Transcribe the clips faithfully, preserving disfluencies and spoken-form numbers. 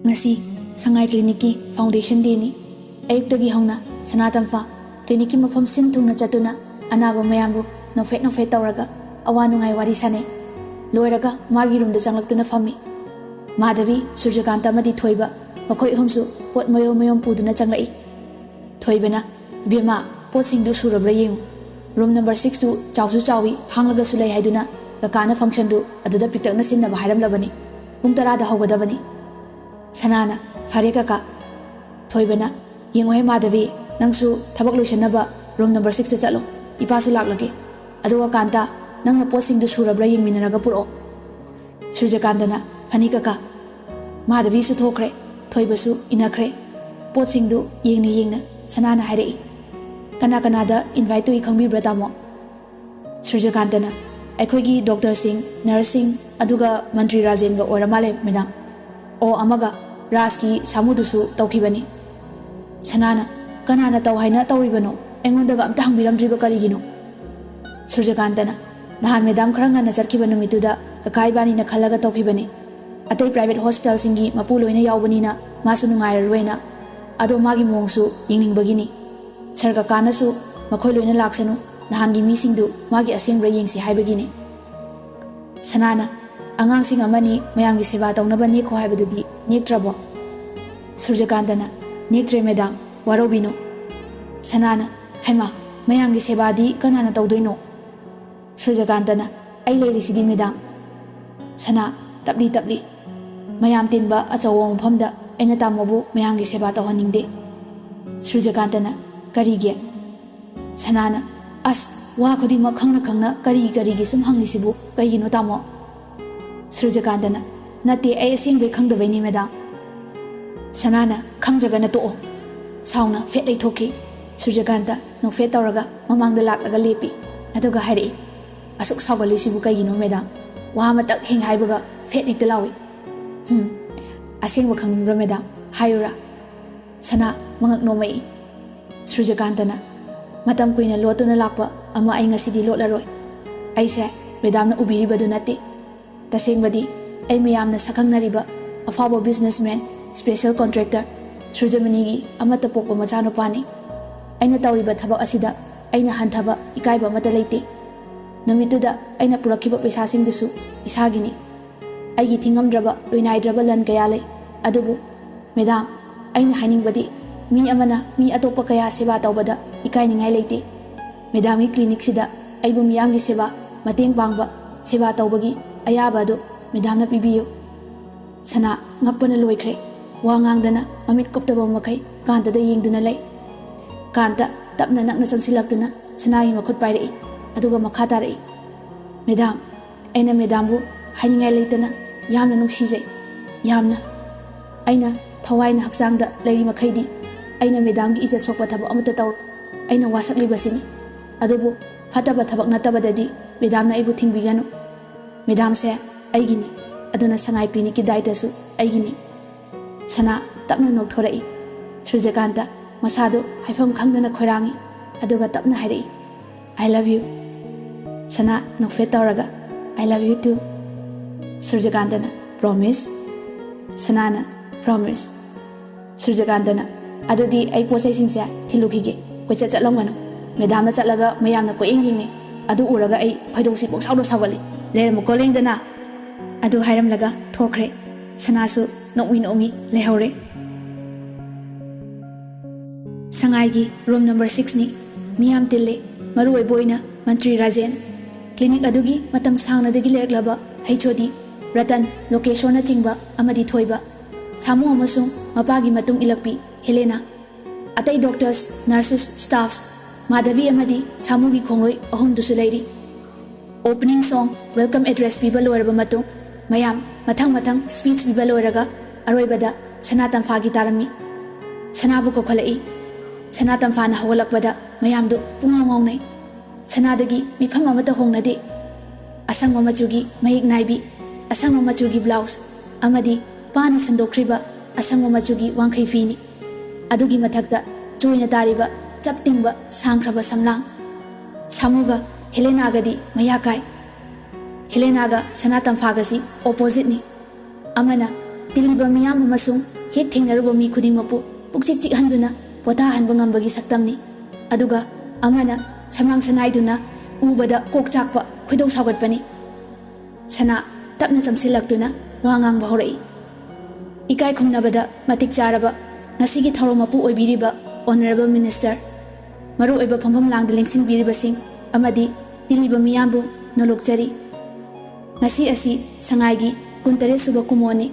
ꯉꯁꯤ ꯁꯉꯥꯏ ꯀ꯭ꯂꯤꯅꯤꯛꯀꯤ ꯐꯥꯎꯟꯗꯦꯁꯟ ꯗꯦꯅꯤ꯫ ꯑꯌꯨꯛꯇꯒꯤ ꯍꯧꯅ ꯁꯅꯥ ꯇꯝꯐꯥ ꯀ꯭ꯂꯤꯅꯤꯛꯀꯤ ꯃꯐꯝ ꯁꯤꯟ ꯊꯨꯡꯅ ꯆꯠꯇꯨꯅ ꯑꯅꯥꯕ ꯃꯌꯥꯝꯕꯨ ꯅꯣꯛꯐꯦꯠ ꯅꯣꯛꯐꯦꯠ ꯇꯧꯔꯒ ꯑꯋꯥ ꯅꯨꯡꯉꯥꯏ ꯋꯥꯔꯤ ꯁꯥꯅꯩ꯫ ꯂꯣꯏꯔꯒ ꯃꯥꯒꯤ ꯔꯨꯝꯗ ꯆꯪꯂꯛꯇꯨꯅ ꯐꯝꯃꯤ꯫ ꯃꯥꯙꯕꯤ, ꯁꯨꯔꯖꯀꯥꯟꯇ ꯑꯃꯗꯤ ꯊꯣꯏꯕ, ꯃꯈꯣꯏ ꯑꯍꯨꯝꯁꯨ ꯄꯣꯠ ꯃꯌꯣꯝ ꯃꯌꯣꯝ ꯄꯨꯗꯨꯅ ꯆꯪꯂꯛꯏ꯫ ꯊꯣꯏꯕꯅ, "ꯏꯕꯦꯝꯃ, ꯄꯣꯠꯁꯤꯡꯗꯨ ꯁꯨꯔꯕ꯭ꯔꯥ ꯌꯦꯡꯉꯨ꯫ ꯔꯨꯝ ꯅꯝꯕꯔ ꯁꯤꯛꯁꯇꯨ ꯆꯥꯎꯁꯨ ꯆꯥꯎꯏ, ꯍꯥꯡꯂꯒꯁꯨ ꯂꯩ ꯍꯥꯏꯗꯨꯅ ꯀꯀꯥꯅ ꯐꯪꯁꯟꯗꯨ ꯑꯗꯨꯗ ꯄꯤꯛꯇꯛꯅ ꯁꯤꯟꯅꯕ ꯍꯥꯏꯔꯝꯂꯕꯅꯤ꯫ ꯄꯨꯡ ꯇꯔꯥꯗ ꯍꯧꯒꯗꯕꯅꯤ꯫" ꯁꯅꯥꯅ, "ꯐꯔꯦ ꯀꯀꯥ꯫" ꯊꯣꯏꯕꯅ, "ꯌꯦꯡꯉꯨꯍꯦ ꯃꯥꯙꯕꯤ, ꯅꯪꯁꯨ ꯊꯕꯛ ꯂꯣꯏꯁꯟꯅꯕ ꯔꯨꯝ ꯅꯝꯕꯔ ꯁꯤꯛꯁꯇ ꯆꯠꯂꯣ꯫ ꯏꯄꯥꯁꯨ ꯂꯥꯛꯂꯒꯦ꯫ ꯑꯗꯨꯒ ꯀꯥꯟꯇ, ꯅꯪꯅ ꯄꯣꯠꯁꯤꯡꯗꯨ ꯁꯨꯔꯕ꯭ꯔꯥ ꯌꯦꯡꯃꯤꯟꯅꯔꯒ ꯄꯨꯔꯛꯑꯣ꯫" ꯁꯨꯔꯖꯀꯥꯟꯇꯅ, "ꯐꯅꯤ ꯀꯀꯥ꯫" ꯃꯥꯙꯕꯤꯁꯨ ꯊꯣꯛꯈ꯭ꯔꯦ꯫ ꯊꯣꯏꯕꯁꯨ ꯏꯟꯅꯈ꯭ꯔꯦ꯫ ꯄꯣꯠꯁꯤꯡꯗꯨ ꯌꯦꯡꯅ ꯌꯦꯡꯅ ꯁꯅꯥꯅ ꯍꯥꯏꯔꯛꯏ, "ꯀꯅꯥ ꯀꯅꯥꯗ ꯏꯟꯚꯥꯏꯠ ꯇꯧꯏ ꯈꯪꯕꯤꯕ꯭ꯔꯥ ꯇꯥꯃꯣ?" ꯁꯨꯔꯖꯀꯥꯟꯇꯅ, "ꯑꯩꯈꯣꯏꯒꯤ ꯗꯣꯛꯇꯔꯁꯤꯡ, ꯅꯔꯁꯁꯤꯡ, ꯑꯗꯨꯒ ꯃꯟꯇ꯭ꯔꯤ ꯔꯥꯖꯦꯟꯒ ꯑꯣꯏꯔ ꯃꯥꯜꯂꯦ ꯃꯦꯗꯥꯝ꯫ ꯑꯣ, ꯑꯃꯒ ꯔꯥꯖꯀꯤ ꯁꯥꯃꯨꯗꯨꯁꯨ ꯇꯧꯈꯤꯕꯅꯤ꯫" ꯁꯅꯥꯅ, "ꯀꯅꯥꯅ ꯇꯧ ꯍꯥꯏꯅ ꯇꯧꯔꯤꯕꯅꯣ? ꯑꯩꯉꯣꯟꯗꯒ ꯑꯝꯇ ꯍꯪꯕꯤꯔꯝꯗ꯭ꯔꯤꯕ ꯀꯔꯤꯒꯤꯅꯣ?" ꯁꯨꯔꯖꯀꯥꯟꯇꯅ, "ꯅꯍꯥꯟ ꯃꯦꯗꯥꯝ ꯈꯔ ꯉꯟꯅ ꯆꯠꯈꯤꯕ ꯅꯨꯃꯤꯠꯇꯨꯗ ꯀꯀꯥ ꯏꯕꯥꯅꯤꯅ ꯈꯜꯂꯒ ꯇꯧꯈꯤꯕꯅꯤ꯫ ꯑꯇꯩ ꯄ꯭ꯔꯥꯏꯚꯦꯠ ꯍꯣꯁꯄꯤꯇꯥꯜꯁꯤꯡꯒꯤ ꯃꯄꯨ ꯂꯣꯏꯅ ꯌꯥꯎꯕꯅꯤꯅ ꯃꯥꯁꯨ ꯅꯨꯡꯉꯥꯏꯔꯔꯣꯏꯅ꯫ ꯑꯗꯣ ꯃꯥꯒꯤ ꯃꯑꯣꯡꯁꯨ ꯌꯦꯡꯅꯤꯡꯕꯒꯤꯅꯤ꯫ ꯁꯔ ꯀꯀꯥꯅꯁꯨ ꯃꯈꯣꯏ ꯂꯣꯏꯅ ꯂꯥꯛꯁꯅꯨ, ꯅꯍꯥꯟꯒꯤ ꯃꯤꯁꯤꯡꯗꯨ ꯃꯥꯒꯤ ꯑꯁꯦꯡꯕ꯭ꯔꯥ ꯌꯦꯡꯁꯤ ꯍꯥꯏꯕꯒꯤꯅꯤ꯫" ꯁꯅꯥꯅ, "ꯑꯉꯥꯡꯁꯤꯡ ꯑꯃꯅꯤ ꯃꯌꯥꯝꯒꯤ ꯁꯦꯕꯥ ꯇꯧꯅꯕ ꯅꯦꯛꯈꯣ ꯍꯥꯏꯕꯗꯨꯗꯤ ꯅꯦꯛꯇ꯭ꯔꯕꯣ?" ꯁꯨꯔꯖꯀꯥꯟꯇꯅ, "ꯅꯦꯛꯇ꯭ꯔꯦ ꯃꯦꯗꯥꯝ, ꯋꯥꯔꯧꯕꯤꯅꯨ꯫" ꯁꯅꯥꯅ, "ꯍꯩꯃꯥ, ꯃꯌꯥꯝꯒꯤ ꯁꯦꯕꯥꯗꯤ ꯀꯅꯥꯅ ꯇꯧꯗꯣꯏꯅꯣ?" ꯁꯨꯔꯖꯀꯥꯟꯇꯅ, "ꯑꯩ ꯂꯩꯔꯤꯁꯤꯗꯤ ꯃꯦꯗꯥꯝ꯫" ꯁꯅꯥ, ꯇꯞꯂꯤ ꯇꯞꯂꯤ, "ꯃꯌꯥꯝ ꯇꯤꯟꯕ ꯑꯆꯧꯕ ꯃꯐꯝꯗ ꯑꯩꯅ ꯇꯥꯃꯣꯕꯨ ꯃꯌꯥꯝꯒꯤ ꯁꯦꯕꯥ ꯇꯧꯍꯟꯅꯤꯡꯗꯦ꯫" ꯁꯨꯔꯖꯀꯥꯟꯇꯅ, "ꯀꯔꯤꯒꯤ?" ꯁꯅꯥꯅ, "ꯑꯁ, ꯋꯥ ꯈꯨꯗꯤꯡꯃꯛ ꯈꯪꯅ ꯈꯪꯅ ꯀꯔꯤ ꯀꯔꯤꯒꯤ ꯁꯨꯝ ꯍꯪꯂꯤꯁꯤꯕꯨ ꯀꯩꯒꯤꯅꯣ ꯇꯥꯃꯣ?" ꯁꯨꯔꯖꯀꯥꯟꯇꯅ, "ꯅꯠꯇꯦ, ꯑꯩ ꯑꯁꯦꯡꯕꯩ ꯈꯪꯗꯕꯩꯅꯦ ꯃꯦꯗꯥꯝ꯫" ꯁꯅꯥꯅ, "ꯈꯪꯗ꯭ꯔꯒꯅ ꯇꯣꯛꯑꯣ꯫" ꯁꯥꯎꯅ ꯐꯦꯠ ꯂꯩꯊꯣꯛꯈꯤ꯫ ꯁꯨꯔꯖꯀꯥꯟꯇ ꯅꯣꯛꯐꯦꯠ ꯇꯧꯔꯒ ꯃꯃꯥꯡꯗ ꯂꯥꯛꯂꯒ ꯂꯦꯞꯄꯤ꯫ ꯑꯗꯨꯒ ꯍꯥꯏꯔꯛꯏ, "ꯑꯁꯨꯛ ꯁꯥꯎꯒꯠꯂꯤꯁꯤꯕꯨ ꯀꯩꯒꯤꯅꯣ ꯃꯦꯗꯥꯝ? ꯋꯥ ꯑꯃꯇꯛ ꯍꯦꯛ ꯍꯥꯏꯕꯒ ꯐꯦꯠ ꯍꯦꯛꯇ ꯂꯥꯎꯏ꯫ ꯍꯨꯝ, ꯑꯁꯦꯡꯕ ꯈꯪꯅꯤꯡꯕ꯭ꯔꯥ ꯃꯦꯗꯥꯝ? ꯍꯥꯏꯌꯨꯔꯥ?" ꯁꯅꯥ ꯃꯉꯛ ꯅꯣꯝꯃꯛꯏ꯫ ꯁꯨꯔꯖꯀꯥꯟꯇꯅ, "ꯃꯇꯝ ꯀꯨꯏꯅ ꯂꯣꯠꯇꯨꯅ ꯂꯥꯛꯄ ꯑꯃ ꯑꯩ ꯉꯁꯤꯗꯤ ꯂꯣꯠꯂꯔꯣꯏ꯫ ꯑꯩꯁꯦ ꯃꯦꯗꯥꯝꯅ ꯎꯕꯤꯔꯤꯕꯗꯨ ꯅꯠꯇꯦ꯫ ꯇꯁꯦꯡꯕꯗꯤ ꯑꯩ ꯃꯌꯥꯝꯅ ꯁꯛꯈꯪꯅꯔꯤꯕ ꯑꯐꯥꯎꯕ ꯕꯤꯖꯤꯅꯦꯁꯃꯦꯟ ꯁ꯭ꯄꯦꯁꯦꯜ ꯀꯣꯟꯇ꯭ꯔꯦꯛꯇꯔ ꯁꯨꯔꯖꯃꯅꯤꯒꯤ ꯑꯃꯠꯇ ꯄꯣꯛꯄ ꯃꯆꯥꯅꯨꯄꯥꯅꯤ꯫ ꯑꯩꯅ ꯇꯧꯔꯤꯕ ꯊꯕꯛ ꯑꯁꯤꯗ ꯑꯩꯅ ꯍꯟꯊꯕ ꯏꯀꯥꯏꯕ ꯑꯃꯠꯇ ꯂꯩꯇꯦ꯫ ꯅꯨꯃꯤꯠꯇꯨꯗ ꯑꯩꯅ ꯄꯨꯔꯛꯈꯤꯕ ꯄꯩꯁꯥꯁꯤꯡꯗꯨꯁꯨ ꯏꯁꯥꯒꯤꯅꯤ꯫ ꯑꯩꯒꯤ ꯊꯤꯡꯉꯝꯗ꯭ꯔꯕ ꯂꯣꯏꯅꯥꯏꯗ꯭ꯔꯕ ꯂꯟ ꯀꯌꯥ ꯂꯩ꯫ ꯑꯗꯨꯕꯨ ꯃꯦꯗꯥꯝ, ꯑꯩꯅ ꯍꯥꯏꯅꯤꯡꯕꯗꯤ ꯃꯤ ꯑꯃꯅ ꯃꯤ ꯑꯇꯣꯞꯄ ꯀꯌꯥ ꯁꯦꯕꯥ ꯇꯧꯕꯗ ꯏꯀꯥꯏꯅꯤꯡꯉꯥꯏ ꯂꯩꯇꯦ꯫ ꯃꯦꯗꯥꯝꯒꯤ ꯀ꯭ꯂꯤꯅꯤꯛꯁꯤꯗ ꯑꯩꯕꯨ ꯃꯤꯌꯥꯝꯒꯤ ꯁꯦꯕꯥ, ꯃꯇꯦꯡ ꯄꯥꯡꯕ, ꯁꯦꯕꯥ ꯇꯧꯕꯒꯤ ꯑꯌꯥꯕ ꯑꯗꯨ ꯃꯦꯗꯥꯝꯅ ꯄꯤꯕꯤꯌꯨ꯫ ꯁꯅꯥ ꯉꯛꯄꯅ ꯂꯣꯏꯈ꯭ꯔꯦ꯫ ꯋꯥ ꯉꯥꯡꯗꯅ ꯃꯃꯤꯠ ꯀꯨꯞꯇꯕ ꯃꯈꯩ ꯀꯥꯟꯇꯗ ꯌꯦꯡꯗꯨꯅ ꯂꯩ꯫ ꯀꯥꯟꯇ ꯇꯞꯅ ꯅꯛꯅ ꯆꯪꯁꯤꯜꯂꯛꯇꯨꯅ ꯁꯅꯥꯒꯤ ꯃꯈꯨꯠ ꯄꯥꯏꯔꯛꯏ, ꯑꯗꯨꯒ ꯃꯈꯥ ꯇꯥꯔꯛꯏ, "ꯃꯦꯗꯥꯝ, ꯑꯩꯅ ꯃꯦꯗꯥꯝꯕꯨ ꯍꯥꯏꯅꯤꯡꯉꯥꯏ ꯂꯩꯇꯅ ꯌꯥꯝꯅ ꯅꯨꯡꯁꯤꯖꯩ, ꯌꯥꯝꯅ꯫ ꯑꯩꯅ ꯊꯋꯥꯏꯅ ꯍꯛꯆꯥꯡꯗ ꯂꯩꯔꯤ ꯃꯈꯩꯗꯤ ꯑꯩꯅ ꯃꯦꯗꯥꯝꯒꯤ ꯏꯖꯠ ꯁꯣꯛꯄ ꯊꯕꯛ ꯑꯃꯠꯇ ꯇꯧꯔꯣꯏ꯫ ꯑꯩꯅ ꯋꯥꯁꯛꯂꯤꯕꯁꯤꯅꯤ꯫ ꯑꯗꯨꯕꯨ ꯐꯠꯇꯕ ꯊꯕꯛ ꯅꯠꯇꯕꯗꯗꯤ ꯃꯦꯗꯥꯝꯅ ꯑꯩꯕꯨ ꯊꯤꯡꯕꯤꯒꯅꯨ꯫ ꯃꯦꯗꯥꯝꯁꯦ ꯑꯩꯒꯤꯅꯤ, ꯑꯗꯨꯅ ꯁꯉꯥꯏ ꯀ꯭ꯂꯤꯅꯤꯛꯀꯤ ꯗꯥꯏꯇꯁꯨ ꯑꯩꯒꯤꯅꯤ꯫" ꯁꯅꯥ ꯇꯞꯅ ꯅꯣꯛꯊꯣꯔꯛꯏ꯫ ꯁꯨꯔꯖꯀꯥꯟꯇ ꯃꯁꯥꯗꯨ ꯍꯥꯏꯐꯝ ꯈꯪꯗꯅ ꯈꯣꯏꯔꯥꯡꯏ, ꯑꯗꯨꯒ ꯇꯞꯅ ꯍꯥꯏꯔꯛꯏ, "I love you꯫" ꯁꯅꯥ ꯅꯣꯛꯐꯦꯠ ꯇꯧꯔꯒ, "I love you too꯫" ꯁꯨꯔꯖꯀꯥꯟꯇꯅ, "Promise?" ꯁꯅꯥꯅ, "Promise꯫" ꯁꯨꯔꯖꯀꯥꯟꯇꯅ, "ꯑꯗꯨꯗꯤ ꯑꯩ ꯄꯣꯠ ꯆꯩꯁꯤꯡꯁꯦ ꯊꯤꯜꯂꯨꯈꯤꯒꯦ, ꯀꯣꯏꯆꯠ ꯆꯠꯂꯝꯒꯅꯨ꯫ ꯃꯦꯗꯥꯝꯅ ꯆꯠꯂꯒ ꯃꯌꯥꯝꯅ ꯀꯣꯏꯌꯦꯡ ꯌꯦꯡꯅꯩ, ꯑꯗꯨ ꯎꯔꯒ ꯑꯩ ꯈꯣꯏꯗꯧꯁꯤ ꯄꯣꯡꯁꯥꯎꯗ ꯁꯥꯎꯒꯠꯂꯤ꯫ ꯂꯩꯔꯝꯃꯨꯀꯣ ꯂꯦꯡꯗꯅ꯫" ꯑꯗꯨ ꯍꯥꯏꯔꯝꯂꯒ ꯊꯣꯛꯈ꯭ꯔꯦ꯫ ꯁꯅꯥꯁꯨ ꯅꯣꯛꯃꯤ ꯅꯣꯛꯃꯤ ꯂꯩꯍꯧꯔꯦ꯫ ꯁꯉꯥꯏꯒꯤ ꯔꯨꯝ ꯅꯝꯕꯔ ꯁꯤꯛꯁꯅꯤ꯫ ꯃꯤꯌꯥꯝ ꯇꯤꯜꯂꯤ, ꯃꯔꯨ ꯑꯣꯏꯕ ꯑꯣꯏꯅ ꯃꯟꯇ꯭ꯔꯤ ꯔꯥꯖꯦꯟ꯫ ꯀ꯭ꯂꯤꯅꯤꯛ ꯑꯗꯨꯒꯤ ꯃꯇꯝ ꯁꯥꯡꯅꯗꯒꯤ ꯂꯩꯔꯛꯂꯕ ꯍꯩꯆ ꯑꯣ ꯗꯤ ꯔꯇꯟ, ꯂꯣꯀꯦꯁꯣꯔꯅꯆꯤꯡꯕ ꯑꯃꯗꯤ ꯊꯣꯏꯕ, ꯁꯥꯃꯨ ꯑꯃꯁꯨꯡ ꯃꯄꯥꯒꯤ ꯃꯇꯨꯡ ꯏꯜꯂꯛꯄꯤ ꯍꯦꯂꯦꯅꯥ, ꯑꯇꯩ ꯗꯣꯛꯇꯔꯁ, ꯅꯔꯁꯦꯁ, ꯁ꯭ꯇꯥꯐꯁ, ꯃꯥꯙꯕꯤ ꯑꯃꯗꯤ ꯁꯥꯃꯨꯒꯤ ꯈꯣꯡꯂꯣꯏ ꯑꯍꯨꯝꯗꯨꯁꯨ ꯂꯩꯔꯤ꯫ ꯑꯣꯄꯅꯤꯡ ꯁꯣꯡ, ꯋꯦꯜꯀꯝ ꯑꯦꯗ꯭ꯔꯦꯁ ꯄꯤꯕ ꯂꯣꯏꯔꯕ ꯃꯇꯨꯡ, ꯃꯌꯥꯝ ꯃꯊꯪ ꯃꯊꯪ ꯁ꯭ꯄꯤꯆ ꯄꯤꯕ ꯂꯣꯏꯔꯒ ꯑꯔꯣꯏꯕꯗ ꯁꯅꯥ ꯇꯝꯐꯥꯒꯤ ꯇꯥꯔꯝꯃꯤ꯫ ꯁꯅꯥꯕꯨ ꯀꯧꯈꯠꯂꯛꯏ꯫ ꯁꯅꯥ ꯇꯝꯐꯥꯅ ꯍꯧꯒꯠꯂꯛꯄꯗ ꯃꯌꯥꯝꯗꯨ ꯄꯨꯡꯉꯥꯎ ꯉꯥꯎꯅꯩ꯫ ꯁꯅꯥꯗꯒꯤ ꯃꯤꯐꯝ ꯑꯃꯠꯇ ꯍꯣꯡꯅꯗꯦ꯫ ꯑꯁꯪꯕ ꯃꯆꯨꯒꯤ ꯃꯌꯦꯛ ꯅꯥꯏꯕꯤ, ꯑꯁꯪꯕ ꯃꯆꯨꯒꯤ ꯕ꯭ꯂꯥꯎꯁ ꯑꯃꯗꯤ ꯄꯥꯅ ꯁꯟꯗꯣꯛꯈ꯭ꯔꯤꯕ ꯑꯁꯪꯕ ꯃꯆꯨꯒꯤ ꯋꯥꯡꯈꯩ ꯐꯤꯅꯤ꯫ ꯑꯗꯨꯒꯤ ꯃꯊꯛꯇ ꯆꯣꯏꯅ ꯇꯥꯔꯤꯕ ꯆꯞ ꯇꯤꯡꯕ ꯁꯥꯡꯈ꯭ꯔꯕ ꯁꯝꯂꯥꯡ꯫ ꯁꯥꯃꯨꯒ ꯍꯦꯂꯦꯅꯥꯒꯗꯤ ꯃꯌꯥ ꯀꯥꯏ꯫ ꯍꯦꯂꯦꯅꯥꯒ ꯁꯅꯥ ꯇꯝꯐꯥꯒꯁꯤ ꯑꯣꯄꯣꯖꯤꯠꯅꯤ꯫ ꯑꯃꯅ ꯇꯤꯜꯂꯤꯕ ꯃꯤꯌꯥꯝ ꯑꯃꯁꯨꯡ ꯍꯦꯛ ꯊꯦꯡꯅꯔꯨꯕ ꯃꯤ ꯈꯨꯗꯤꯡꯃꯛꯄꯨ ꯄꯨꯛꯆꯤꯛ ꯆꯤꯛꯍꯟꯗꯨꯅ ꯄꯣꯊꯥꯍꯟꯕ ꯉꯝꯕꯒꯤ ꯁꯛꯇꯝꯅꯤ꯫ ꯑꯗꯨꯒ ꯑꯃꯅ ꯁꯃꯥꯡ ꯁꯅꯥꯏꯗꯨꯅ ꯎꯕꯗ ꯀꯣꯛ ꯆꯥꯛꯄ, ꯈꯣꯏꯗꯧ ꯁꯥꯎꯒꯠꯄꯅꯤ꯫ ꯁꯅꯥ ꯇꯞꯅ ꯆꯪꯁꯤꯜꯂꯛꯇꯨꯅ ꯋꯥ ꯉꯥꯡꯕ ꯍꯧꯔꯛꯏ꯫ ꯏꯀꯥꯏ ꯈꯨꯝꯅꯕꯗ ꯃꯇꯤꯛ ꯆꯥꯔꯕ ꯉꯁꯤꯒꯤ ꯊꯧꯔꯝ ꯃꯄꯨ ꯑꯣꯏꯕꯤꯔꯤꯕ Honourable Minister, ꯃꯔꯨꯑꯣꯏꯕ ꯐꯝꯐꯝ ꯂꯥꯡꯗ ꯂꯦꯡꯁꯤꯟꯕꯤꯔꯤꯕꯁꯤꯡ ꯑꯃꯗꯤ ꯇꯤꯜꯂꯤꯕ ꯃꯤꯌꯥꯝꯕꯨ ꯅꯣꯂꯨꯛꯆꯔꯤ꯫ ꯉꯁꯤ ꯑꯁꯤ ꯁꯉꯥꯏꯒꯤ ꯀꯨꯟꯇꯔꯦꯠ ꯁꯨꯕ ꯀꯨꯝꯑꯣꯟꯅꯤ꯫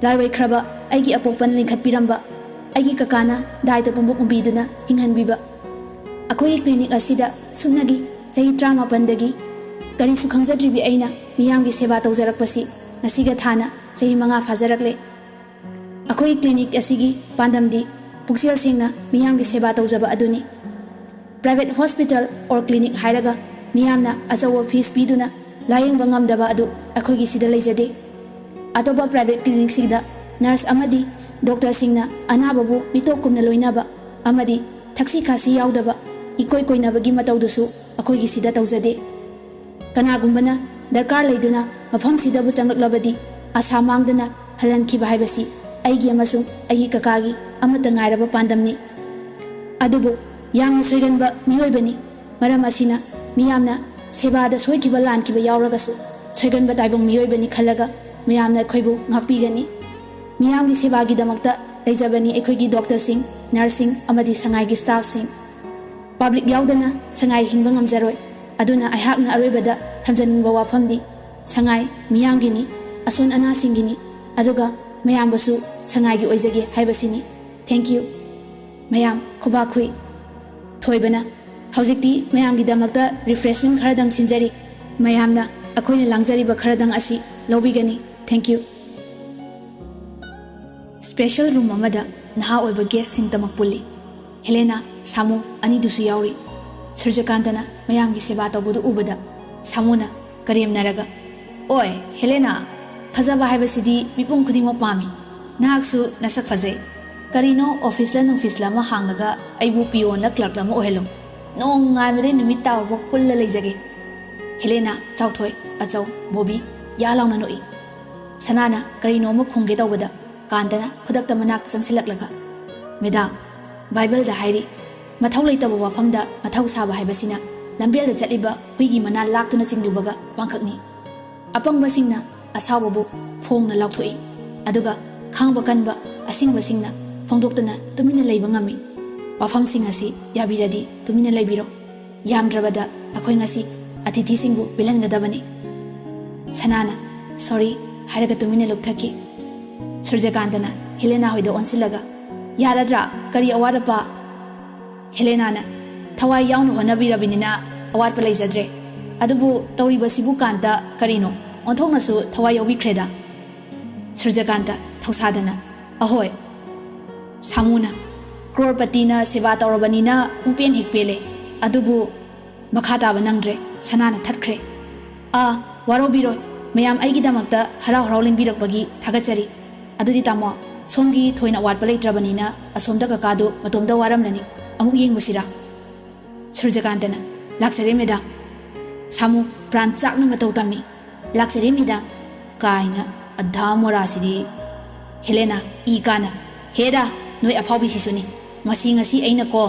ꯂꯥꯏꯑꯣꯏꯈ꯭ꯔꯕ ꯑꯩꯒꯤ ꯑꯄꯣꯛꯄꯅ ꯂꯤꯡꯈꯠꯄꯤꯔꯝꯕ, ꯑꯩꯒꯤ ꯀꯀꯥꯅ ꯗꯥꯏꯗ ꯄꯨꯝꯕ ꯎꯕꯤꯗꯨꯅ ꯍꯤꯡꯍꯟꯕꯤꯕ꯫ ꯑꯩꯈꯣꯏꯒꯤ clinic ꯑꯁꯤꯗ ꯁꯨꯞꯅꯒꯤ ꯆꯍꯤ ꯇꯔꯥꯃꯥꯄꯟꯗꯒꯤ ꯀꯔꯤꯁꯨ ꯈꯪꯖꯗ꯭ꯔꯤꯕꯤ ꯑꯩꯅ ꯃꯤꯌꯥꯝꯒꯤ ꯁꯦꯕꯥ ꯇꯧꯖꯔꯛꯄꯁꯤ ꯉꯁꯤꯒ ꯊꯥꯅ ꯆꯍꯤ ꯃꯉꯥ ꯐꯥꯖꯔꯛꯂꯦ꯫ ꯑꯩꯈꯣꯏꯒꯤ clinic ꯑꯁꯤꯒꯤ ꯄꯥꯟꯗꯝꯗꯤ ꯄꯨꯛꯆꯦꯜ ꯁꯦꯡꯅ ꯃꯤꯌꯥꯝꯒꯤ ꯁꯦꯕꯥ ꯇꯧꯖꯕ ꯑꯗꯨꯅꯤ꯫ Private hospital or clinic ꯍꯥꯏꯔꯒ ꯃꯤꯌꯥꯝꯅ ꯑꯆꯧꯕ fees ꯄꯤꯗꯨꯅ ꯂꯥꯌꯦꯡꯕ ꯉꯝꯗꯕ ꯑꯗꯨ ꯑꯩꯈꯣꯏꯒꯤ ꯁꯤꯗ ꯂꯩꯖꯗꯦ꯫ ꯑꯇꯣꯞꯄ private clinicꯁꯤꯡꯗ nurse ꯑꯃꯗꯤ doctorꯁꯤꯡꯅ ꯑꯅꯥꯕꯕꯨ ꯃꯤꯇꯣꯞ ꯀꯨꯝꯅ ꯂꯣꯏꯅꯕ ꯑꯃꯗꯤ ꯊꯛꯁꯤ ꯈꯥꯁꯤ ꯌꯥꯎꯗꯕ ꯏꯀꯣꯏ ꯀꯣꯏꯅꯕꯒꯤ ꯃꯇꯧꯗꯨꯁꯨ ꯑꯩꯈꯣꯏꯒꯤ ꯁꯤꯗ ꯇꯧꯖꯗꯦ꯫ ꯀꯅꯥꯒꯨꯝꯕꯅ ꯗꯔꯀꯥꯔ ꯂꯩꯗꯨꯅ ꯃꯐꯝꯁꯤꯗꯕꯨ ꯆꯪꯂꯛꯂꯕꯗꯤ ꯑꯁꯥ ꯃꯥꯡꯗꯅ ꯍꯜꯍꯟꯈꯤꯕ ꯍꯥꯏꯕꯁꯤ ꯑꯩꯒꯤ ꯑꯃꯁꯨꯡ ꯑꯩꯒꯤ ꯀꯀꯥꯒꯤ ꯑꯃꯠꯇ ꯉꯥꯏꯔꯕ ꯄꯥꯟꯗꯝꯅꯤ꯫ ꯑꯗꯨꯕꯨ ꯌꯥꯝꯅ ꯁꯣꯏꯒꯟꯕ ꯃꯤꯑꯣꯏꯕꯅꯤ꯫ ꯃꯔꯝ ꯑꯁꯤꯅ ꯃꯤꯌꯥꯝꯅ ꯁꯦꯕꯥꯗ ꯁꯣꯏꯈꯤꯕ ꯂꯥꯟꯈꯤꯕ ꯌꯥꯎꯔꯒꯁꯨ ꯁꯣꯏꯒꯟꯕ ꯇꯥꯏꯕꯪ ꯃꯤꯑꯣꯏꯕꯅꯤ ꯈꯜꯂꯒ ꯃꯌꯥꯝꯅ ꯑꯩꯈꯣꯏꯕꯨ ꯉꯥꯛꯄꯤꯒꯅꯤ꯫ ꯃꯤꯌꯥꯝꯒꯤ ꯁꯦꯕꯥꯒꯤꯗꯃꯛꯇ ꯂꯩꯖꯕꯅꯤ ꯑꯩꯈꯣꯏꯒꯤ doctorꯁꯤꯡ, nurseꯁꯤꯡ ꯑꯃꯗꯤ ꯁꯉꯥꯏꯒꯤ staffꯁꯤꯡ꯫ Public ꯌꯥꯎꯗꯅ ꯁꯉꯥꯏ ꯍꯤꯡꯕ ꯉꯝꯖꯔꯣꯏ꯫ ꯑꯗꯨꯅ ꯑꯩꯍꯥꯛꯅ ꯑꯔꯣꯏꯕꯗ ꯊꯝꯖꯅꯤꯡꯕ ꯋꯥꯐꯝꯗꯤ ꯁꯉꯥꯏ ꯃꯤꯌꯥꯝꯒꯤꯅꯤ, ꯑꯁꯣꯟ ꯑꯅꯥꯁꯤꯡꯒꯤꯅꯤ, ꯑꯗꯨꯒ ꯃꯌꯥꯝꯕꯁꯨ ꯁꯉꯥꯏꯒꯤ ꯑꯣꯏꯖꯒꯦ ꯍꯥꯏꯕꯁꯤꯅꯤ꯫ Thank you꯫ ꯃꯌꯥꯝ ꯈꯨꯕꯥꯛ ꯈꯨꯏ꯫ ꯊꯣꯏꯕꯅ, "ꯍꯧꯖꯤꯛꯇꯤ ꯃꯌꯥꯝꯒꯤꯗꯃꯛꯇ refreshment ꯈꯔꯗꯪ ꯁꯤꯟꯖꯔꯤ꯫ ꯃꯌꯥꯝꯅ ꯑꯩꯈꯣꯏꯅ ꯂꯥꯡꯖꯔꯤꯕ ꯈꯔꯗꯪ ꯑꯁꯤ ꯂꯧꯕꯤꯒꯅꯤ꯫ Thank you꯫" Special room ꯑꯃꯗ ꯅꯍꯥ ꯑꯣꯏꯕ guestꯁꯤꯡ ꯇꯃꯛ ꯄꯨꯜꯂꯤ꯫ ꯍꯦꯂꯦꯅꯥ, ꯁꯥꯃꯨ ꯑꯅꯤꯗꯨꯁꯨ ꯌꯥꯎꯔꯤ꯫ ꯁꯨꯔꯖꯀꯥꯟꯇꯅ ꯃꯌꯥꯝꯒꯤ ꯁꯦꯕꯥ ꯇꯧꯕꯗꯨ ꯎꯕꯗ ꯁꯥꯃꯨꯅ ꯀꯔꯦꯝꯅꯔꯒ, "ꯑꯣꯏ, ꯍꯦꯂꯦꯅꯥ, ꯐꯖꯕ ꯍꯥꯏꯕꯁꯤꯗꯤ ꯃꯤꯄꯨꯝ ꯈꯨꯗꯤꯡꯃꯛ ꯄꯥꯝꯃꯤ꯫ ꯅꯍꯥꯛꯁꯨ ꯅꯁꯛ ꯐꯖꯩ꯫ ꯀꯔꯤꯅꯣ officeꯂ ꯅꯨꯡꯐꯤꯁꯂ ꯑꯃ ꯍꯥꯡꯂꯒ ꯑꯩꯕꯨ peonꯂ clerkꯂ ꯑꯃ ꯑꯣꯏꯍꯜꯂꯨ꯫ ꯅꯣꯡꯉꯥꯟꯕꯗꯩ ꯅꯨꯃꯤꯠ ꯇꯥꯕꯐꯥꯎ ꯄꯨꯜꯂ ꯂꯩꯖꯒꯦ꯫" ꯍꯦꯂꯦꯅꯥ, ꯆꯥꯎꯊꯣꯏ, ꯑꯆꯧ, ꯕꯣꯕꯤ ꯌꯥ ꯂꯥꯎꯅ ꯅꯣꯛꯏ꯫ ꯁꯅꯥꯅ ꯀꯔꯤꯅꯣ ꯑꯃ ꯈꯨꯝꯒꯦ ꯇꯧꯕꯗ ꯀꯥꯟꯇꯅ ꯈꯨꯗꯛꯇ ꯃꯅꯥꯛꯇ ꯆꯪꯁꯤꯜꯂꯛꯂꯒ, "ꯃꯦꯗꯥꯝ, ꯕꯥꯏꯕꯜꯗ ꯍꯥꯏꯔꯤ, ꯃꯊꯧ ꯂꯩꯇꯕ ꯋꯥꯐꯝꯗ ꯃꯊꯧ ꯁꯥꯕ ꯍꯥꯏꯕꯁꯤꯅ ꯂꯝꯕꯦꯜꯗ ꯆꯠꯂꯤꯕ ꯍꯨꯏꯒꯤ ꯃꯅꯥ ꯂꯥꯛꯇꯨꯅ ꯆꯤꯡꯂꯨꯕꯒ ꯄꯥꯡꯈꯛꯅꯤ꯫ ꯑꯄꯪꯕꯁꯤꯡꯅ ꯑꯁꯥꯎꯕꯕꯨ ꯐꯣꯡꯅ ꯂꯥꯎꯊꯣꯛꯏ, ꯑꯗꯨꯒ ꯈꯥꯡꯕ ꯀꯟꯕ ꯑꯁꯤꯡꯕꯁꯤꯡꯅ ꯐꯣꯡꯗꯣꯛꯇꯅ ꯇꯨꯃꯤꯟꯅ ꯂꯩꯕ ꯉꯝꯃꯤ꯫ ꯋꯥꯐꯝꯁꯤꯡ ꯑꯁꯤ ꯌꯥꯕꯤꯔꯗꯤ ꯇꯨꯃꯤꯟꯅ ꯂꯩꯕꯤꯔꯣ꯫ ꯌꯥꯝꯗ꯭ꯔꯕꯗ ꯑꯩꯈꯣꯏ ꯉꯁꯤ ꯑꯇꯤꯊꯤꯁꯤꯡꯕꯨ ꯄꯤꯜꯍꯟꯒꯗꯕꯅꯤ꯫" ꯁꯅꯥꯅ "ꯁꯣꯔꯤ" ꯍꯥꯏꯔꯒ ꯇꯨꯃꯤꯟꯅ ꯂꯨꯞꯊꯈꯤ꯫ ꯁꯨꯔꯖꯀꯥꯟꯇꯅ ꯍꯦꯂꯦꯅꯥ ꯍꯣꯏꯗ ꯑꯣꯟꯁꯤꯜꯂꯒ, "ꯌꯥꯔꯗ꯭ꯔꯥ? ꯀꯔꯤ ꯑꯋꯥꯠ ꯑꯄꯥ?" ꯍꯦꯂꯦꯅꯥꯅ, "ꯊꯋꯥꯏ ꯌꯥꯎꯅ ꯍꯣꯠꯅꯕꯤꯔꯕꯅꯤꯅ ꯑꯋꯥꯠꯄ ꯂꯩꯖꯗ꯭ꯔꯦ꯫ ꯑꯗꯨꯕꯨ ꯇꯧꯔꯤꯕꯁꯤꯕꯨ ꯀꯥꯟꯇ ꯀꯔꯤꯅꯣ? ꯑꯣꯟꯊꯣꯛꯅꯁꯨ ꯊꯋꯥꯏ ꯌꯥꯎꯕꯤꯈ꯭ꯔꯦꯗ꯫" ꯁꯨꯔꯖꯀꯥꯟꯇ ꯊꯧꯁꯥꯗꯅ, "ꯑꯍꯣꯏ꯫" ꯁꯥꯃꯨꯅ, "ꯀ꯭ꯔꯣꯔꯄꯇꯤꯅ ꯁꯦꯕꯥ ꯇꯧꯔꯕꯅꯤꯅ ꯄꯨꯡꯄꯦꯟ ꯍꯦꯛ ꯄꯦꯜꯂꯦ꯫ ꯑꯗꯨꯕꯨ" ꯃꯈꯥ ꯇꯥꯕ ꯅꯪꯗ꯭ꯔꯦ꯫ ꯁꯅꯥꯅ ꯊꯠꯈ꯭ꯔꯦ꯫ "ꯑꯥ, ꯋꯥꯔꯧꯕꯤꯔꯣꯏ꯫ ꯃꯌꯥꯝ ꯑꯩꯒꯤꯗꯃꯛꯇ ꯍꯔꯥꯎ ꯍꯔꯥꯎ ꯂꯦꯡꯕꯤꯔꯛꯄꯒꯤ ꯊꯥꯒꯠꯆꯔꯤ꯫ ꯑꯗꯨꯗꯤ ꯇꯥꯃꯣ, ꯁꯣꯝꯒꯤ ꯊꯣꯏꯅ ꯑꯋꯥꯠꯄ ꯂꯩꯇ꯭ꯔꯕꯅꯤꯅ ꯑꯁꯣꯝꯗ ꯀꯀꯥꯗꯨ ꯃꯇꯣꯝꯇ ꯋꯥꯔꯝꯂꯅꯤ꯫ ꯑꯃꯨꯛ ꯌꯦꯡꯉꯨꯁꯤꯔꯥ?" ꯁꯨꯔꯖꯀꯥꯟꯇꯅ, "ꯂꯥꯛꯆꯔꯦ ꯃꯦꯗꯥꯝ꯫" ꯁꯥꯃꯨ ꯄ꯭ꯔꯥꯟ ꯆꯥꯛꯅ ꯃꯇꯧ ꯇꯝꯃꯤ꯫ "ꯂꯥꯛꯆꯔꯦ ꯃꯦꯗꯥꯝ" ꯀꯥꯏꯅ ꯑꯙꯥ ꯃꯣꯔꯥꯁꯤꯗꯤ꯫ ꯍꯦꯂꯦꯅꯥ ꯏ ꯀꯥꯅ, "ꯍꯦꯔꯥ, ꯅꯣꯏ ꯑꯐꯥꯎꯕꯤꯁꯤꯁꯨꯅꯤ꯫ ꯃꯁꯤ ꯉꯁꯤ ꯑꯩꯅꯀꯣ꯫"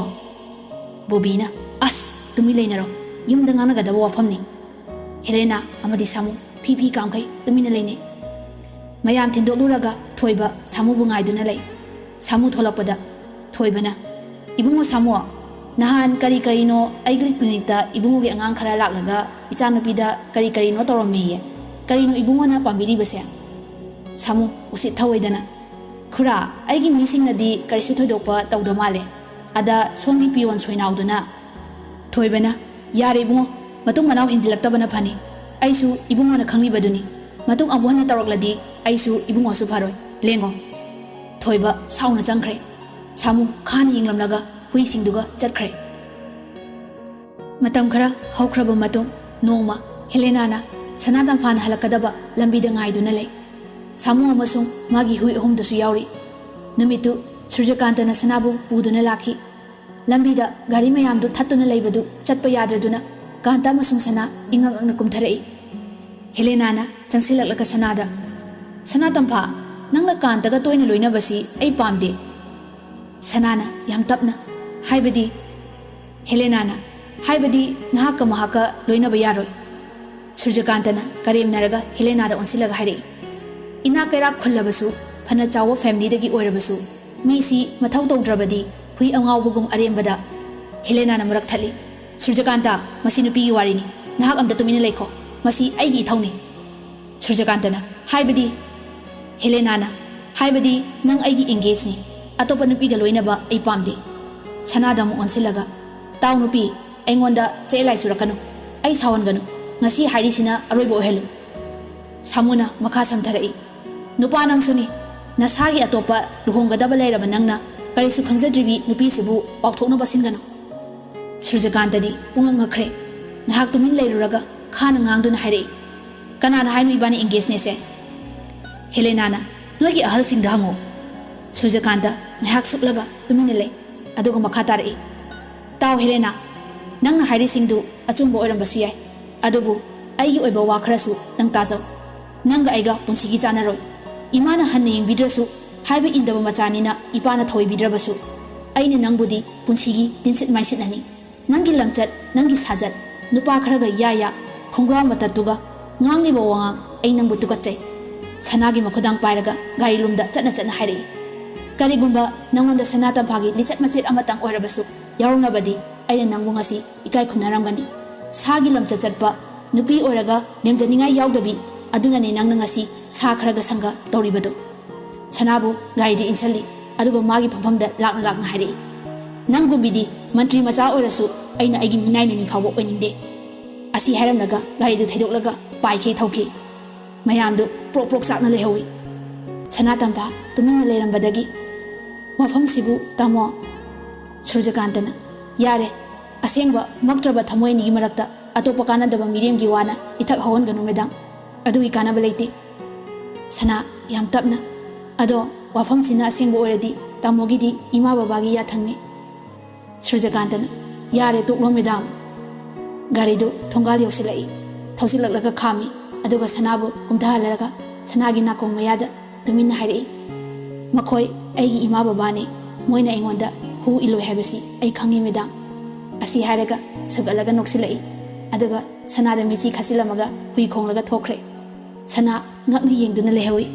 ꯕꯣꯕꯤꯅ, "ꯑꯁ, ꯇꯨꯃꯤꯟ ꯂꯩꯅꯔꯣ꯫ ꯌꯨꯝꯗ ꯉꯥꯡꯅꯒꯗꯕ ꯋꯥꯐꯝꯅꯤ꯫" ꯍꯦꯂꯦꯅꯥ ꯑꯃꯗꯤ ꯁꯥꯃꯨ ꯐꯤ ꯐꯤ ꯀꯥꯝꯈꯩ ꯇꯨꯃꯤꯟꯅ ꯂꯩꯅꯩ꯫ ꯃꯌꯥꯝ ꯊꯤꯟꯗꯣꯛꯂꯨꯔꯒ ꯊꯣꯏꯕ ꯁꯥꯃꯨꯕꯨ ꯉꯥꯏꯗꯨꯅ ꯂꯩ꯫ ꯁꯥꯃꯨ ꯊꯣꯛꯂꯛꯄꯗ ꯊꯣꯏꯕꯅ, "ꯏꯕꯨꯡꯉꯣ ꯁꯥꯃꯨ, ꯅꯍꯥꯟ ꯀꯔꯤ ꯀꯔꯤꯅꯣ ꯑꯩꯒꯤ ꯀ꯭ꯂꯤꯅꯤꯛꯇ ꯏꯕꯨꯡꯉꯣꯒꯤ ꯑꯉꯥꯡ ꯈꯔ ꯂꯥꯛꯂꯒ ꯏꯆꯥꯅꯨꯄꯤꯗ ꯀꯔꯤ ꯀꯔꯤꯅꯣ ꯇꯧꯔꯝꯃꯦꯌꯦ꯫ ꯀꯔꯤꯅꯣ ꯏꯕꯨꯡꯉꯣꯅ ꯄꯥꯝꯕꯤꯔꯤꯕꯁꯦ?" ꯁꯥꯃꯨ ꯎꯁꯤꯠ ꯊꯑꯣꯏꯗꯅ, "ꯈꯨꯔꯥ, ꯑꯩꯒꯤ ꯃꯤꯁꯤꯡꯅꯗꯤ ꯀꯔꯤꯁꯨ ꯊꯣꯏꯗꯣꯛꯄ ꯇꯧꯗ ꯃꯥꯜꯂꯦ꯫ ꯑꯗ ꯁꯣꯝꯒꯤ ꯄꯤꯌꯣꯟ ꯁꯣꯏꯅꯥꯎꯗꯨꯅ꯫" ꯊꯣꯏꯕꯅ, "ꯌꯥꯔꯦ ꯏꯕꯨꯡꯉꯣ, ꯃꯇꯨꯡ ꯃꯅꯥꯎ ꯍꯦꯟꯖꯤꯜꯂꯛꯇꯕꯅ ꯐꯅꯤ꯫ ꯑꯩꯁꯨ ꯏꯕꯨꯡꯉꯣꯅ ꯈꯪꯂꯤꯕꯗꯨꯅꯤ꯫ ꯃꯇꯨꯡ ꯑꯃꯨꯛ ꯍꯟꯅ ꯇꯧꯔꯛꯂꯗꯤ ꯑꯩꯁꯨ ꯏꯕꯨꯡꯉꯣꯁꯨ ꯐꯔꯣꯏ꯫ ꯂꯦꯡꯉꯣ꯫" ꯊꯣꯏꯕ ꯁꯥꯎꯅ ꯆꯪꯈ꯭ꯔꯦ꯫ ꯁꯥꯃꯨ ꯈꯥꯅ ꯌꯦꯡꯂꯝꯂꯒ ꯍꯨꯏꯁꯤꯡꯗꯨꯒ ꯆꯠꯈ꯭ꯔꯦ꯫ ꯃꯇꯝ ꯈꯔ ꯍꯧꯈ꯭ꯔꯕ ꯃꯇꯨꯡ, ꯅꯣꯡꯃ ꯍꯦꯂꯦꯅꯥꯅ ꯁꯅꯥ ꯇꯝꯐꯥꯅ ꯍꯜꯂꯛꯀꯗꯕ ꯂꯝꯕꯤꯗ ꯉꯥꯏꯗꯨꯅ ꯂꯩ꯫ ꯁꯥꯃꯨ ꯑꯃꯁꯨꯡ ꯃꯥꯒꯤ ꯍꯨꯏ ꯑꯍꯨꯝꯗꯨꯁꯨ ꯌꯥꯎꯔꯤ꯫ ꯅꯨꯃꯤꯠꯇꯨ ꯁꯨꯔꯖꯀꯥꯟꯇꯅ ꯁꯅꯥꯕꯨ ꯄꯨꯗꯨꯅ ꯂꯥꯛꯈꯤ꯫ ꯂꯝꯕꯤꯗ ꯒꯥꯔꯤ ꯃꯌꯥꯝꯗꯨ ꯊꯠꯇꯨꯅ ꯂꯩꯕꯗꯨ ꯆꯠꯄ ꯌꯥꯗ꯭ꯔꯗꯨꯅ ꯀꯥꯟꯇ ꯑꯃꯁꯨꯡ ꯁꯅꯥ ꯏꯉꯛ ꯉꯛꯅ ꯀꯨꯝꯊꯔꯛꯏ꯫ ꯍꯦꯂꯦꯅꯥꯅ ꯆꯪꯁꯤꯜꯂꯛꯂꯒ ꯁꯅꯥꯗ, "ꯁꯅꯥ ꯇꯝꯐꯥ, ꯅꯪꯅ ꯀꯥꯟꯇꯒ ꯇꯣꯏꯅ ꯂꯣꯏꯅꯕꯁꯤ ꯑꯩ ꯄꯥꯝꯗꯦ꯫ ꯁꯅꯥꯅ ꯌꯥꯝ ꯇꯞꯅ, ꯍꯥꯏꯕꯗꯤ? ꯍꯦꯂꯦꯅꯥꯅ, ꯍꯥꯏꯕꯗꯤ ꯉꯥꯏꯍꯥꯛꯀ ꯃꯍꯥꯛꯀ ꯂꯣꯏꯅꯕ ꯌꯥꯔꯣꯏ꯫ ꯁꯨꯔꯖꯀꯥꯟꯇꯅ ꯀꯔꯦꯝꯅꯔꯒ ꯍꯦꯂꯦꯅꯥꯗ ꯑꯣꯟꯁꯤꯜꯂꯒ ꯍꯥꯏꯔꯛꯏ, ꯏꯅꯥꯛ ꯀꯩꯔꯥꯛ ꯈꯨꯜꯂꯕꯁꯨ, ꯐꯅ ꯆꯥꯎꯕ ꯐꯦꯃꯤꯂꯤꯗꯒꯤ ꯑꯣꯏꯔꯕꯁꯨ, ꯃꯤꯁꯤ ꯃꯊꯧ ꯇꯧꯗ꯭ꯔꯕꯗꯤ ꯍꯨꯏ ꯑꯉꯥꯎꯕꯒꯨꯝ ꯑꯔꯦꯝꯕꯗ꯫ ꯍꯦꯂꯦꯅꯥꯅ ꯃꯔꯛ ꯊꯠꯂꯤ, ꯁꯨꯔꯖꯀꯥꯟꯇ, ꯃꯁꯤ ꯅꯨꯄꯤꯒꯤ ꯋꯥꯔꯤꯅꯤ, ꯅꯍꯥꯛ ꯑꯝꯇ ꯇꯨꯃꯤꯟꯅ ꯂꯩꯈꯣ, ꯃꯁꯤ ꯑꯩꯒꯤ ꯏꯊꯧꯅꯤ꯫ ꯁꯨꯔꯖꯀꯥꯟꯇꯅ, ꯍꯥꯏꯕꯗꯤ? ꯍꯦꯂꯦꯅꯥꯅ, ꯍꯥꯏꯕꯗꯤ ꯅꯪ ꯑꯩꯒꯤ ꯑꯦꯡꯒꯦꯖꯅꯤ, ꯑꯇꯣꯞꯄ ꯅꯨꯄꯤꯒ ꯂꯣꯏꯅꯕ ꯑꯩ ꯄꯥꯝꯗꯦ꯫ ꯁꯅꯥꯗ ꯑꯃꯨꯛ ꯑꯣꯟꯁꯤꯜꯂꯒ, ꯇꯥꯎ ꯅꯨꯄꯤ, ꯑꯩꯉꯣꯟꯗ ꯆꯌꯦꯠ ꯂꯥꯏ ꯆꯨꯔꯛꯀꯅꯨ, ꯑꯩ ꯁꯥꯎꯍꯟꯒꯅꯨ, ꯉꯁꯤ ꯍꯥꯏꯔꯤꯁꯤꯅ ꯑꯔꯣꯏꯕ ꯑꯣꯏꯍꯜꯂꯨ꯫ ꯁꯥꯃꯨꯅ ꯃꯈꯥ ꯁꯝꯊꯔꯛꯏ, ꯅꯨꯄꯥ ꯅꯪꯁꯨꯅꯤ, ꯅꯁꯥꯒꯤ ꯑꯇꯣꯞꯄ ꯂꯨꯍꯣꯡꯒꯗꯕ ꯂꯩꯔꯕ ꯅꯪꯅ ꯀꯔꯤꯁꯨ ꯈꯪꯖꯗ꯭ꯔꯤꯕꯤ ꯅꯨꯄꯤꯁꯤꯕꯨ ꯄꯥꯎꯊꯣꯛꯅꯕ ꯁꯤꯟꯒꯅꯨ꯫ ꯁꯨꯔꯖꯀꯥꯟꯇꯗꯤ ꯄꯨꯡꯉꯛ ꯉꯛꯈ꯭ꯔꯦ꯫ ꯉꯥꯏꯍꯥꯛ ꯇꯨꯃꯤꯟ ꯂꯩꯔꯨꯔꯒ ꯈꯥꯅ ꯉꯥꯡꯗꯨꯅ ꯍꯥꯏꯔꯛꯏ, ꯀꯅꯥꯅ ꯍꯥꯏꯅꯣ ꯏꯕꯥꯅꯤ ꯑꯦꯡꯒꯦꯖꯅꯦꯁꯦ? ꯍꯦꯂꯦꯅꯥꯅ, ꯅꯣꯏꯒꯤ ꯑꯍꯜꯁꯤꯡꯗ ꯍꯪꯉꯨ꯫ ꯁꯨꯔꯖꯀꯥꯟꯇ ꯉꯥꯏꯍꯥꯛ ꯁꯨꯛꯂꯒ ꯇꯨꯃꯤꯟꯅ ꯂꯩ, ꯑꯗꯨꯒ ꯃꯈꯥ ꯇꯥꯔꯛꯏ, ꯇꯥꯎ ꯍꯦꯂꯦꯅꯥ, ꯅꯪꯅ ꯍꯥꯏꯔꯤꯁꯤꯡꯗꯨ ꯑꯆꯨꯝꯕ ꯑꯣꯏꯔꯝꯕꯁꯨ ꯌꯥꯏ, ꯑꯗꯨꯕꯨ ꯑꯩꯒꯤ ꯑꯣꯏꯕ ꯋꯥ ꯈꯔꯁꯨ ꯅꯪ ꯇꯥꯖꯧ꯫ ꯅꯪꯒ ꯑꯩꯒ ꯄꯨꯟꯁꯤꯒꯤ ꯆꯥꯟꯅꯔꯣꯏ꯫ ꯏꯃꯥꯅ ꯍꯟꯅ ꯌꯦꯡꯕꯤꯗ꯭ꯔꯁꯨ, ꯍꯥꯏꯕ ꯏꯟꯗꯕ ꯃꯆꯥꯅꯤꯅ ꯏꯄꯥꯅ ꯊꯧꯑꯣꯏꯕꯤꯗ꯭ꯔꯕꯁꯨ, ꯑꯩꯅ ꯅꯪꯕꯨꯗꯤ ꯄꯨꯟꯁꯤꯒꯤ ꯇꯤꯟꯁꯤꯠ ꯃꯥꯏꯁꯤꯠꯅꯅꯤ꯫ ꯅꯪꯒꯤ ꯂꯝꯆꯠ, ꯅꯪꯒꯤ ꯁꯥꯖꯠ, ꯅꯨꯄꯥ ꯈꯔꯒ ꯌꯥ ꯌꯥ, ꯈꯣꯡꯒ꯭ꯔꯥꯎ ꯃꯇꯠꯇꯨꯒ ꯉꯥꯡꯂꯤꯕ ꯋꯥꯉꯥꯡ, ꯑꯩ ꯅꯪꯕꯨ ꯇꯨꯀꯠꯆꯩ꯫ ꯁꯅꯥꯒꯤ ꯃꯈꯨꯗꯥꯡ ꯄꯥꯏꯔꯒ ꯒꯥꯔꯤ ꯂꯨꯝꯗ ꯆꯠꯅ ꯆꯠꯅ ꯍꯥꯏꯔꯛꯏ, ꯀꯔꯤꯒꯨꯝꯕ ꯅꯪꯉꯣꯟꯗ ꯁꯅꯥ ꯇꯝꯐꯥꯒꯤ ꯂꯤꯆꯠ ꯃꯆꯦꯠ ꯑꯃꯇꯪ ꯑꯣꯏꯔꯕꯁꯨ ꯌꯥꯎꯔꯝꯂꯕꯗꯤ, ꯑꯩꯅ ꯅꯪꯕꯨ ꯉꯁꯤ ꯏꯀꯥꯏ ꯈꯨꯝꯅꯔꯝꯒꯅꯤ꯫ ꯁꯥꯒꯤ ꯂꯝꯆꯠ ꯆꯠꯄ ꯅꯨꯄꯤ ꯑꯣꯏꯔꯒ ꯂꯦꯝꯖꯅꯤꯡꯉꯥꯏ ꯌꯥꯎꯗꯕꯤ, ꯑꯗꯨꯅꯅꯦ ꯅꯪꯅ ꯉꯁꯤ ꯁꯥ ꯈꯔꯒ ꯁꯪꯒ ꯇꯧꯔꯤꯕꯗꯨ꯫ ꯁꯅꯥꯕꯨ ꯒꯥꯔꯤꯗ ꯏꯟꯁꯤꯜꯂꯤ, ꯑꯗꯨꯒ ꯃꯥꯒꯤ ꯐꯝꯐꯝꯗ ꯂꯥꯛꯅ ꯂꯥꯛꯅ ꯍꯥꯏꯔꯛꯏ, ꯅꯪꯒꯨꯝꯕꯤꯗꯤ ꯃꯟꯇ꯭ꯔꯤ ꯃꯆꯥ ꯑꯣꯏꯔꯁꯨ ꯑꯩꯅ ꯑꯩꯒꯤ ꯃꯤꯅꯥꯏ ꯅꯨꯃꯤꯠ ꯐꯥꯎꯕ ꯑꯣꯏꯅꯤꯡꯗꯦ꯫ ꯑꯁꯤ ꯍꯥꯏꯔꯝꯂꯒ ꯒꯥꯔꯤꯗꯨ ꯊꯩꯗꯣꯛꯂꯒ ꯄꯥꯏꯈꯩ ꯊꯧꯈꯤ꯫ ꯃꯌꯥꯝꯗꯨ ꯄ꯭ꯔꯣꯛ ꯄ꯭ꯔꯣꯛ ꯆꯥꯛꯅ ꯂꯩꯍꯧꯏ꯫ ꯁꯅꯥ ꯇꯝꯐꯥ ꯇꯨꯃꯤꯟꯅ ꯂꯩꯔꯝꯕꯗꯒꯤ, ꯋꯥꯐꯝꯁꯤꯕꯨ ꯇꯥꯃꯣ? ꯁꯨꯔꯖꯀꯥꯟꯇꯅ, ꯌꯥꯔꯦ, ꯑꯁꯦꯡꯕ ꯃꯛꯇ꯭ꯔꯕ ꯊꯃꯣꯏ ꯑꯅꯤꯒꯤ ꯃꯔꯛꯇ ꯑꯇꯣꯞꯄ ꯀꯥꯟꯅꯗꯕ ꯃꯤꯔꯦꯝꯒꯤ ꯋꯥꯅ ꯏꯊꯛ ꯍꯧꯍꯟꯒꯅꯨ ꯃꯦꯗꯥꯝ, ꯑꯗꯨꯒꯤ ꯀꯥꯟꯅꯕ ꯂꯩꯇꯦ꯫ ꯁꯅꯥ, ꯌꯥꯝ ꯇꯞꯅ, ꯑꯗꯣ ꯋꯥꯐꯝꯁꯤꯅ ꯑꯁꯦꯡꯕ ꯑꯣꯏꯔꯗꯤ ꯇꯥꯃꯣꯒꯤꯗꯤ ꯏꯃꯥ ꯕꯕꯥꯒꯤ ꯌꯥꯊꯪꯅꯤ꯫ ꯁꯨꯔꯖꯀꯥꯟꯇꯅ, ꯌꯥꯔꯦ ꯇꯣꯛꯂꯣ ꯃꯦꯗꯥꯝ꯫ ꯒꯥꯔꯤꯗꯨ ꯊꯣꯡꯒꯥꯜ ꯌꯧꯁꯤꯜꯂꯛꯏ꯫ ꯊꯧꯖꯤꯜꯂꯛꯂꯒ ꯈꯥꯝꯃꯤ, ꯑꯗꯨꯒ ꯁꯅꯥꯕꯨ ꯀꯨꯝꯊꯍꯜꯂꯒ ꯁꯅꯥꯒꯤ ꯅꯥꯀꯣꯡ ꯃꯌꯥꯗ ꯇꯨꯃꯤꯟꯅ ꯍꯥꯏꯔꯛꯏ, "ꯃꯈꯣꯏ ꯑꯩꯒꯤ ꯏꯃꯥ ꯕꯕꯥꯅꯤ꯫ ꯃꯣꯏꯅ ꯑꯩꯉꯣꯟꯗ ꯍꯨ ꯏꯜꯂꯣꯏ ꯍꯥꯏꯕꯁꯤ ꯑꯩ ꯈꯪꯉꯤ, ꯃꯦꯗꯥꯝ"꯫ ꯑꯁꯤ ꯍꯥꯏꯔꯒ ꯁꯨꯒꯠꯂꯒ ꯅꯣꯛꯁꯤꯜꯂꯛꯏ꯫ ꯑꯗꯨꯒ ꯁꯅꯥꯗ ꯃꯤꯠꯆꯤ ꯈꯥꯁꯤꯜꯂꯝꯃꯒ ꯍꯨꯏ ꯈꯣꯡꯂꯒ ꯊꯣꯛꯈ꯭ꯔꯦ꯫ ꯁꯅꯥ ꯉꯛꯅ ꯌꯦꯡꯗꯨꯅ ꯂꯩꯍꯧꯏ꯫